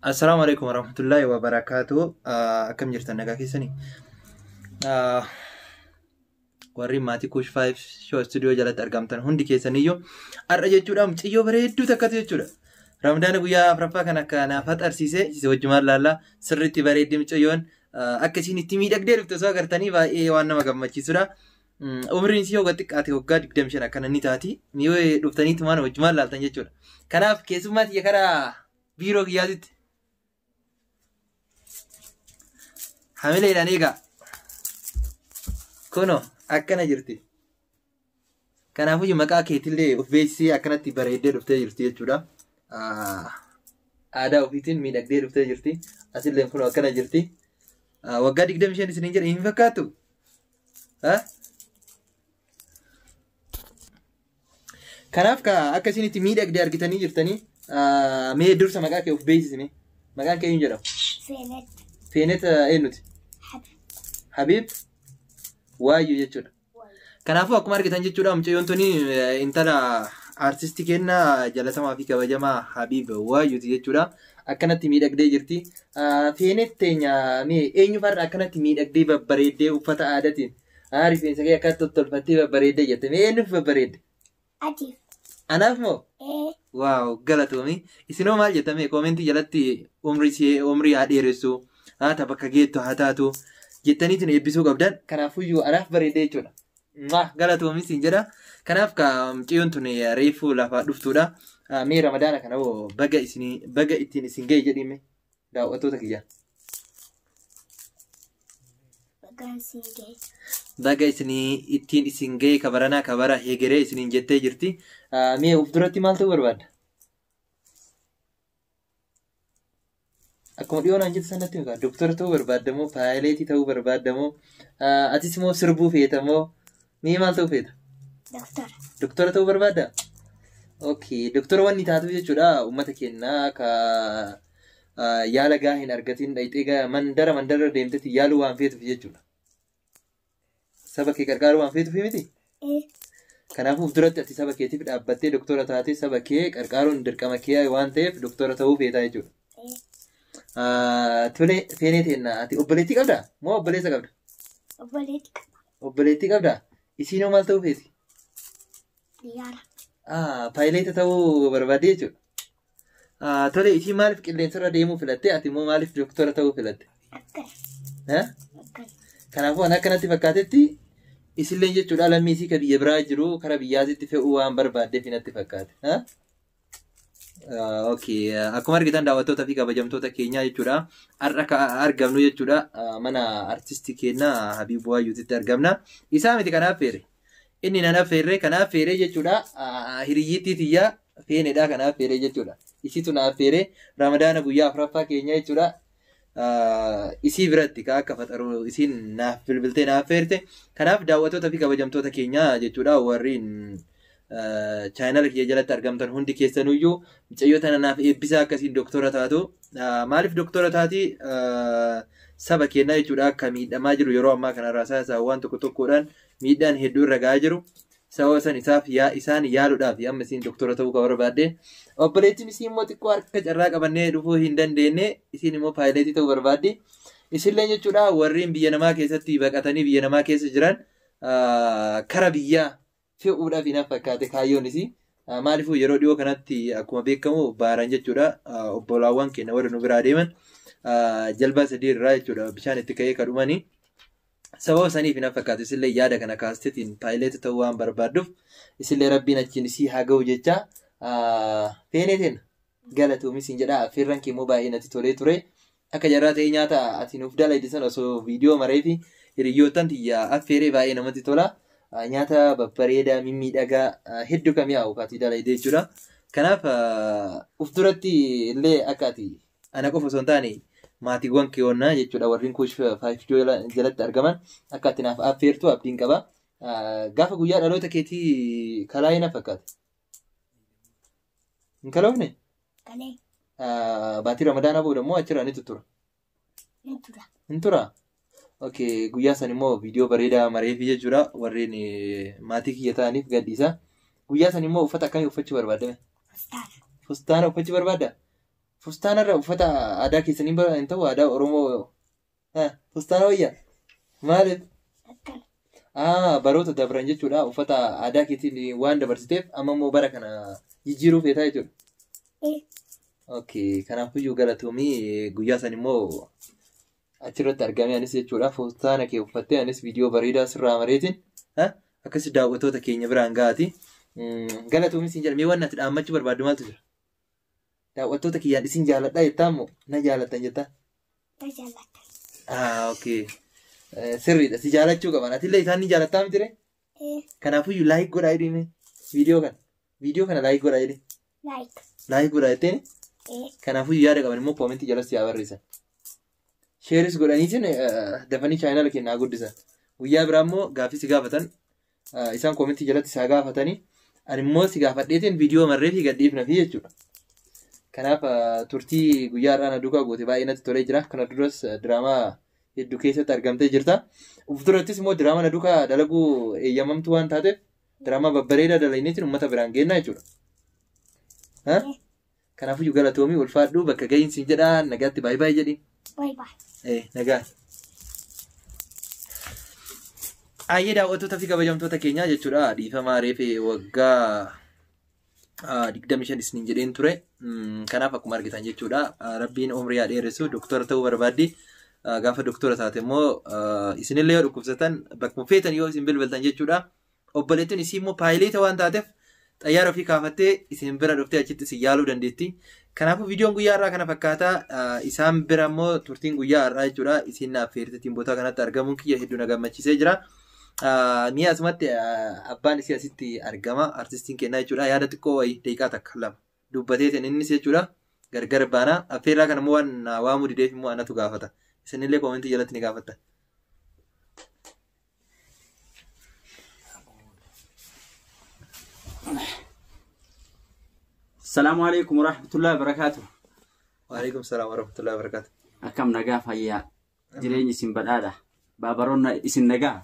Assalaamu alaikum warahmatullahi wabarakaatu. Akkam jirtan, nagaa keessanii? Warri maatii Kuush 5 Show Studio jalatti argamtan hundi keessaniyyuu, har'a jechuudha mucayyoo bareedduu takkatu jechuudha. Ramadaana guyyaa afuraffaa kan akka naaf haxarsiise isa wajjumaan laallaa. Sirriitti bareeddi mucayyoon, akka isiin itti miidhagdee dhufte osoo agartanii baay'ee waan nama gammachiisudha. Umriin isii hogga xiqqaate waggaa 25 akkana ni taati. Yoo dhuftaniitumaan wajjumaan laaltan jechuudha. Kanaaf keessummaa tiyya karaa biiroo kiyyaatitti hamileedhaan eegaa. Kunoo akkana jirti. Kanaafuu maqaa keetillee of beeksisee akkanatti bareeddee dhuftee jirti jechuudha. Aadaa ofiitiin miidhagdee dhuftee jirti. Asillee kunoo akkana jirti. Waggaa 25 isiniin jedhe hin fakkaattu? Kanaaf akka isin itti miidhagdee argitanii jirtanii, mee dursa maqaa kee of beeksisime. Maqaan kee eenyu jedhama? Feenet. Feenet eenyuti? Habiib Waayyuu jechuudha. Kanaafuu akkuma argitan jechuudha, mucayyoon tuni intala aartistii kennaa jalatamaa fi kabajamaa Habiib Waayyuuti jechuudha. Akkanatti miidhagdee jirti. Feenet teenya, mee eenyu farra akkanatti miidhagdee babbareeddee uffata aadaatiin rifeensa kee akka tottolfattee babbareeddee jette, mee eenyuuf babbareedde? Atiif. Anaaf moo? Ee. Waaw, galatoomi. Isinoo maal jettame koomentii jalatti? Umrii umrii haa dheeressu, haa ta bakka geettu haa taatu jettaniitiin eebbisuu qabdan. Kanaafuyyuu anaaf bareedee jechuudha. Mwah, galatoomi siin jedha. Kanaaf ka mucayyoon tun reefuu lafaa dhuftuudha. Mee Ramadaana kana hoo baga isinii baga ittiin isin ga'e jedhime daawwattoota kiyya. Bagaan siin ga'e. Baga isinii ittiin isin ga'e, kabaranaa kabara hegeree isiniin jettee jirti. Mee of duratti maal ta'uu barbaadda? Akkuma dhiyoo naan jette sanatti himaa. Doktora ta'uu barbaadda moo paayileetii ta'uu barbaadda moo atis immoo sirbuu feeta moo mee maal ta'uu feeta? Doktora. Doktora ta'uu barbaadda? Okay, doktora wanni taatu jechuudha, uummata keenya ka yaala gahaa hin argatin dhayxee mandara mandara deemtetti yaaluu waan feetuuf jechuudha. Saba kee gargaaruu waan feetuuf miti? Ee. Kanaafuu duratti ati saba keetiif dhaabbattee doktora taatee saba kee qarqaaruun dirqama kee waan ta'eef doktora ta'uu feetaa jechuudha. Ee. Tole, Feenee teenna, ati obboleettii qabdaa moo obboleessa qabda? Obboleetti qaba. Obboleettii qabdaa? Isiinoo maal ta'uu feeti? Xiyyaara. Paayileeta ta'uu barbaadde jechuudha. Tole, isiin maaliif qilleensarra deemuu filatte? Ati immoo maaliif doktora ta'uu filatte? Akkana. Akkana. Kanaafuu ani akkanatti fakkaatetti isillee jechuudha lammii isii ka biyya biraa jiru kara biyyaatitti fe'uu waan barbaaddeef natti fakkaate. Okay, akkuma argitan daawwattoota fi kabajamtoota keenyaa jechuudha. Har'a ka argamnu jechuudha mana artistii keenyaa Habiib Waayyuutitti argamna. Isaa miti kanaaf feere. Inni nan affeerre, kanaaf feere jechuudha. Hiriyyittii tiyyaa Feenedha kanaaf feere jechuudha. Isitu na affeere. Ramadaana guyyaa afuraffaa keenya jechuudha. Isii biratti ka akka faxaru isiin naaf bilbiltee naaf feerte. Kanaaf daawwattoota fi kabajamtoota keenyaa jechuudha, warreen chaayinala kiyya jalatti argamtan hundi keessanuyyuu mucayyoo tana naaf eebbisaa akkasiin doktora taatu. Maaliif doktora taati? Saba keenyaa jechuudha akka miidhamaa jiru yeroo ammaa kana rasaasa waan tokko tokkodhaan miidhaan hedduu irra gahaa jiru. Sababa san isaaf yaa isaan yaaluudhaaf amma isiin doktora ta'uu kan barbaadde. Obboleettiin isii immoo xiqqoo harka carraa qabannee dhufuu hin dandeenye, isiin immoo paayileetii ta'uu barbaaddi. Isillee jechuudha warreen biyya namaa keessatti baqatanii biyya namaa keessa jiran kara biyyaa fe'uudhaaf hin fakkaate kaayyoon isii. Maaliifuu yeroo dhiyoo kanatti akkuma beekamu baaran jechuudha obbolaawwan keenya warra nu biraa deeman jalbaa sadii irraa jechuudha bishaan itti ka'ee kadhumanii. Sababa saniif hin fakkaatu isillee yaada kana kaasteetiin paayileeta ta'uu waan barbaadduuf, isillee rabbiin achiin isii haa ga'u jecha. Feenee teena, galatoomi siin jedha. Affeerran kee immoo baay'ee natti tolee ture. Akka jarraa ta'ee nyaata ati nuuf dalayde sana osoo viidiyoo maree fi hiriyoottan tiyya affeeree baay'ee namatti tola. Nyaata babbareedaa mimmiidhagaa hedduu kan mi'aawu ati dalayde jechuudha. Kanaaf uf duratti illee akka ati ana qofa osoo hin taane maatiiwwan keewwannaa jechuudha warreen Kuush 5 jalatti argaman akka ati naaf affeertu abdiin qaba. Gaafa guyyaa dhaloota keetii kalaayee na fakkaata. Hin kaloofne? Kalee. Baatii Ramadaanaa booda immoo achirraa ni tuttura. Ni tura. Hin turaa? Okay, guyyaa san immoo viidiyoo bareedaa mareefi jechuudha warreen maatii kiyya ta'aniif gadhiisa. Guyyaa san immoo uffata akkamii uffachuu barbaadame? Fustaana. Fustaana uffachuu barbaadda? Fustaanarra uffata aadaa keessanii bara hin ta'u aadaa Oromoo. Fustaana wayya? Maaliif? Akkana. Baroota dabran jechuudha. Uffata aadaa keetiin waan dabarsiteef amma immoo bara kana jijjiiruu feetaa jechuudha. Okay, kanaafiyyuu galatoomii guyyaa san immoo achirratti argamee anis jechuudha. Fustaana kee uffattee anis viidiyoo bareedaa sirraa mareetiin akkasi daawwattoota keenya biraan ga'aati. Galatoomii siin jedha. Mee waan ati dhaammachuu barbaaddu maaltu jira? Daawwattoota kiyyaan isin jaaladha jettaa immoo na jaalattan jettaa? Na jaallattan. Okay. Sirriidha. Si jaalachuu qaban. Atillee isaan ni jaalattaa miti ree? Kanaafiyyuu like godhaa jedhime viidiyoo kana. Viidiyoo kana like godhaa jedhi. Like. Like godhaa jetteeni? Kanaafuu yaada qaban immoo koomentii jalatti haa barreessan. Share-is godhaniitiin dafanii chaayinaala keenya haa guddisan. Guyyaa biraa immoo gaaffii si gaafatan isaan koomentii jalatti si haa gaafatanii ani immoo si gaafadheetiin viidiyoo marree fi gadhiifna fi jechuudha. Kanaaf turtii guyyaa har'aa na duukaa goote baay'ee natti tolee jira. Kana duras diraamaa hedduu keessatti argamtee jirta. Uf durattis immoo diraamaa na duukaa dalaguu eeyyamamtu waan taateef diraamaa babbareedaa dalagneetiin uummata biraan geenna jechuudha. Kanaafuu galatoomii ulfaadhu bakka gahiinsi hin jedhaa nagaatti baay'ee baay'ee jedhi. Bye bye. Nagaa. Ayyee daawwattoota fi kabajamtoota keenyaa jechuudha. Dhiifamaa reefee waggaa 25 isiniin jedheen ture. Kanaaf akkuma argitan jechuudha. Rabbiin umrii haa dheeressu. Doktora ta'uu barbaaddi. Gaafa doktora taate immoo isinillee yoo dhukkubsatan bakkuma feetan yoo isin bilbiltan jechuudha. Obboleettiin isii immoo paayileeta waan taateef xayyaara ofii kaafattee isin bira dhuftee achitti isin yaaluu dandeetti. Kanaafuu viidiyoon guyyaa har'aa kana fakkaata. Isaan bira immoo turtiin guyyaa har'aa jechuudha. Isin naaf feerteetiin bootaa kanatti argamuun kiyya hedduu na gammachiisee jira. Mi'a asumatti abbaan isii asitti argama. Artistiin kennaa jechuudha. Yaada xiqqoo wayii daqiiqaa takka lama dubbateetiin innis jechuudha. Gargar baana. Affeerraa kana immoo waan waamuu dideef immoo anatu gaafata. Isinillee koomentii jalatti ni gaafatta. Salaamu alaikum warahmatullahi wabarakatuh. Waalaikum salaam warahmatullahi wabarakatuh. Akkam nagaa fayyaa. Jireenyi isin badhaadha. Baabaroonna isin nagaa.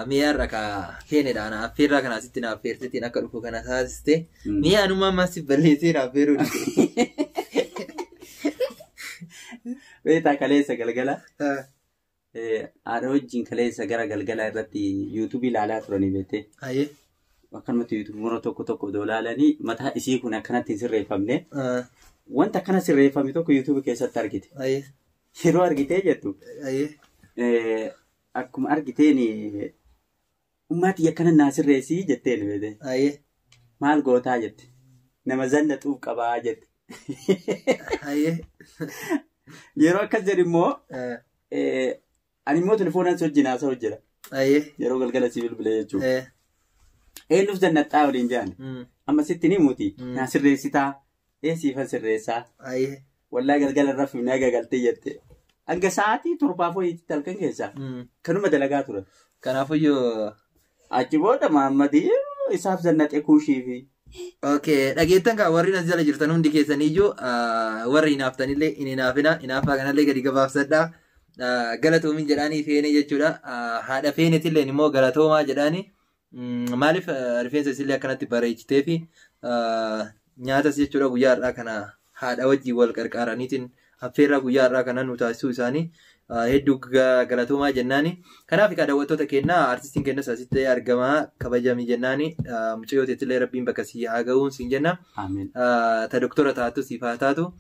Mi'a irra ka feenedha. Ana affeerraa kana asitti na affeerteetiin akka dhufu kana taasiste. Mi'a anumaa ammas balleessee na affeeruu dide. Beektaa kaleessa galgala. Haadha wajjin kaleessa gara galgala irratti yuutuubii ilaalaa turanii beektee. Ayyee. Akkanumatti yuutuubii tokko tokko odoo ilaalanii mataa isii kun akkanatti hin sirreeffamne. Wanta akkana sirreeffame tokko yuutuubii keessatti argite. Ayyee. Yeroo argitee jettu. Ayyee. Akkuma argiteen ummati akkana naa sirreessii jetteen beekte. Ayyee. Maal gootaa jette. Nama zannaxuuf qabaa jette. Ayyee. Yeroo akkas jedhu immoo ani immoo telefoonaan si wajjin haasa'u jira. Ayyee. Yeroo galgala si bilbilee jechuudha. Eenyuuf zannaxxaa waliin jedhan. Amma sitti ni muti. Naa sirreessitaa. Siifan sirreessaa. Ayyee. Wallaa galgala irra fiimnee gagaltee jette. Hanga sa'aatii 7 wayiitti halkan keessaa. Kanuma dalagaa turan. Kanaafiyyuu. Achi booda Mahammadii isaaf zannaxee kuushii fi. Okay, dhageettan kaa warri as jala jirtan hundi keessaniyyuu warri hinaaftanillee hin hinaafina. Hinaafaa kanallee gadi gabaabsadhaa. Galatoomin jedhaanii feene jechuudha. Haadha feenetillee immoo galatoomaa jedhaanii. Maaliif rifeensa isillee akkanatti bareechitee fi nyaatas jechuudha guyyaa har'aa kana haadha wajjin wal qarqaaraniitiin affeerraa guyyaa har'aa kana nu taasisuu isaanii hedduu galatoomaa jennaani. Kanaaf egaa daawwattoota keenyaa artistiin keenyas asitti argama kabajami jennaani. Mucayyoo teettillee rabbiin bakka si haa ga'uun siin jenna. Ta doktora taatu siif haa taatu.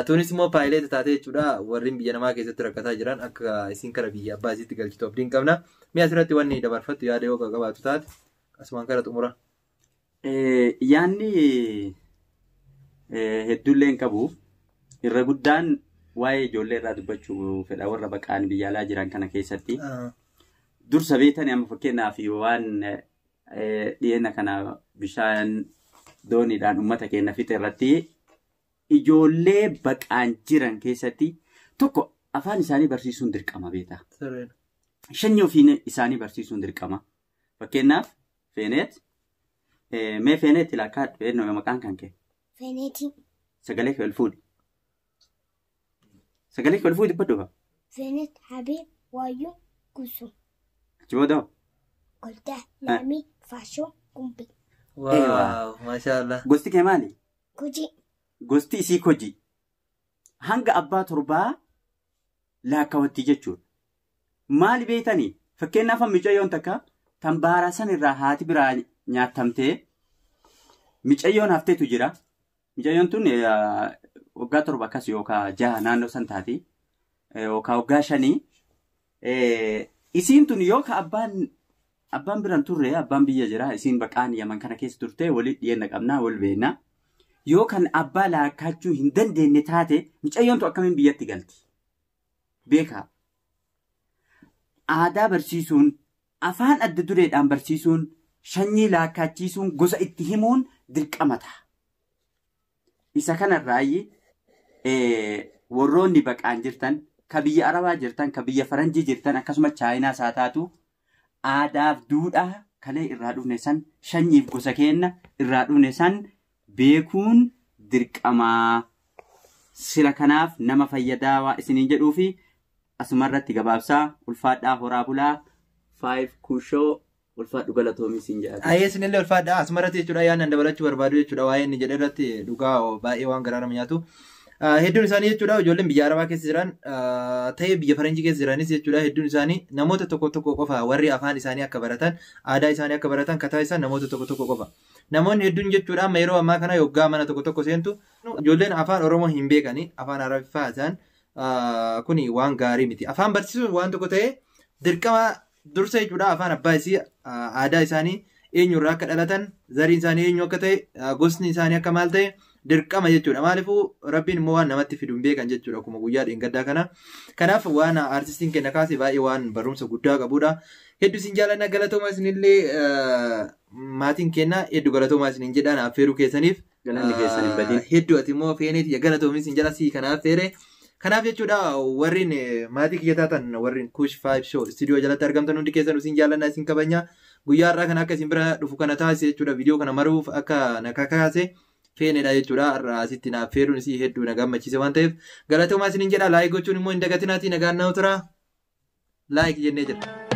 Tunis immoo paayileeta taatee jechuudha. Warreen biyya namaa keessatti rakkataa jiran akka isin kara biyya abbaa isiitti galchitu abdiin qabna. Mi'a asirratti wanni dabarfattu yaada yoo qabaatu taate asumaan kara xumura. Yaanni hedduullee hin qabu. Irra guddaan waa'ee ijoollee irraa dubbachuu fedha warra baqaan biyya alaa jiran kana keessatti. Dursa beektanii amma fakkeenyaaf waan dhiyeenya kana bishaan dooniidhaan uummata keenya fixe irratti ijoollee baqaan jiran keessatti tokko afaan isaanii barsiisuun dirqama beektaa. Shanyii ofii isaanii barsiisuun dirqama. Fakkeenyaaf Feeneet mee Feeneet lakkaadhu eenyu maqaan kan kee? Feeneetii. Sagalee kee ol fuudhi. Sagalee kee ol fuudhi dubbadhu. Feeneet Habiib Waayyuu Gusuu. Achi booda hoo? Goldaa Laamii Faashoo Gumbii. Waaw, maashaallah. Gosti kee maali? Gujii. Gosti isii koji. Hanga abbaa torbaa laakkawatti jechuudha. Maali beektanii? Fakkeenyaaf micayyoon takka tan baaraa san irraa haati biraa nyaatamtee micayyoon hafteetu jira. Micayyoon tun waggaa 7 akkas yookaan 6 naannoo san taati. Yookaan waggaa 5. Isiin tun yookaan abbaan biraan turre abbaan biyya jira. Isiin baqaan Yaman kana keessa turte walitti dhiyeenya qabnaa wal beekna. Yoo kan abbaa laakkachuu hin dandeenye taate micayyoon tun akkamiin biyyatti galti? Beekaa. Aadaa barsiisuun, afaan adda dureedhaan barsiisuun, sanyii laakkachiisuun, gosa itti himuun dirqama ta'a. Isa kanarraayi warroonni baqaan jirtan, ka biyya Arabaa jirtan, ka biyya Faranjii jirtan, akkasuma Chaayinaas haa taatu aadaaf duudhaa kalee irraa dhufne san, sanyiif gosa keenna irraa dhufne san beekuun dirqamaa. Sila kanaaf nama fayyadaa waa isiniin jedhuu fi asumarratti gabaabsaa ulfaadhaa horaa bulaa 5 kushoo ulfaadhu galatoomii siin jedha. Ayyee isinillee ulfaadhaa asumarratti jechuudha yaadnan dabalachuu barbaadu jechuudha waa'ee inni jedhe irratti dhugaa baay'ee waan garaa nama nyaatu. Hedduun isaanii jechuudha ijoolleen biyya Arabaa keessa jiran ta'ee biyya Faranjii keessa jiranis jechuudha hedduun isaanii namoota tokko tokko qofa warri afaan isaanii akka baratan aadaa isaanii akka baratan kataa isaan namoota tokko tokko qofa. Namoonni hedduun jechuudha amma yeroo ammaa kana yoggaa mana tokko tokko seentu ijoolleen afaan Oromoo hin beekani afaan Arabiffaa isaan kuni waan gaarii miti. Afaan barsiisuun waan tokko ta'ee dirqama dursa jechuudha afaan abbaa isii aadaa isaanii eenyurraa akka dhalatan zariin isaanii eenyu akka ta'e gosni isaanii akka maal ta'e dirqama jechuudha. Maaliifuu rabbiin immoo waan namatti fidu hin beekan jechuudha akkuma guyyaa dheengaddaa kana. Kanaaf waan aartistiin keenya kaase baay'ee waan barumsa guddaa qabudha. Hedduu isin jaallanna galatooma isinillee maatiin keenya hedduu galatoomaa isiniin jedhaan affeeruu keessaniif. Galanni keessan hin badin. Hedduu ati immoo feeneeti galatoomii isin jala sii kana affeere. Kanaaf jechuudha warreen maatii kiyya taatan warreen Kush 5 Show istuudiyoo jalatti argamtan hundi keessan isin jaallanna isin kabajna. Guyyaa har'aa kana akka isin bira dhufu kana taasise jechuudha viidiyoo kana maruuf akka na kakaase feenedha jechuudha. Har'a asitti naaf feeruun isii hedduu na gammachiise waan ta'eef galatoomaa isiniin jedha. Like gochuun immoo hin dagatinaatii nagaan naa tura. Like jennee jira.